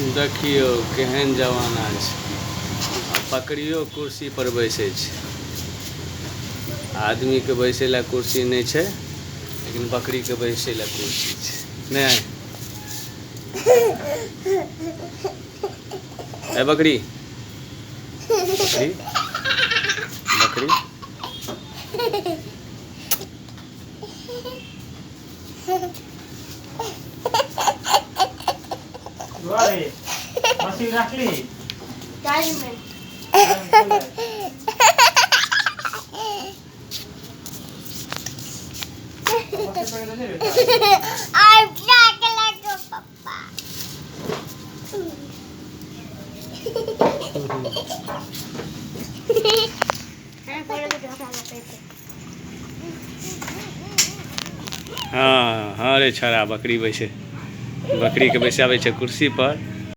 देखियौ केहन जमाना छै। आ बकरियो कुर्सी पर बैसै छै। आदमीके बैसै लए कुर्सी नहि छै, लेकिन बकरीके बैसै लए कुर्सी छै। नहि ए बकरी, बकरी, बकरी। राखली। हँ हँ रे छड़ा, बकरी बैसे, बकरीके बैसाबै छै कुर्सी पर।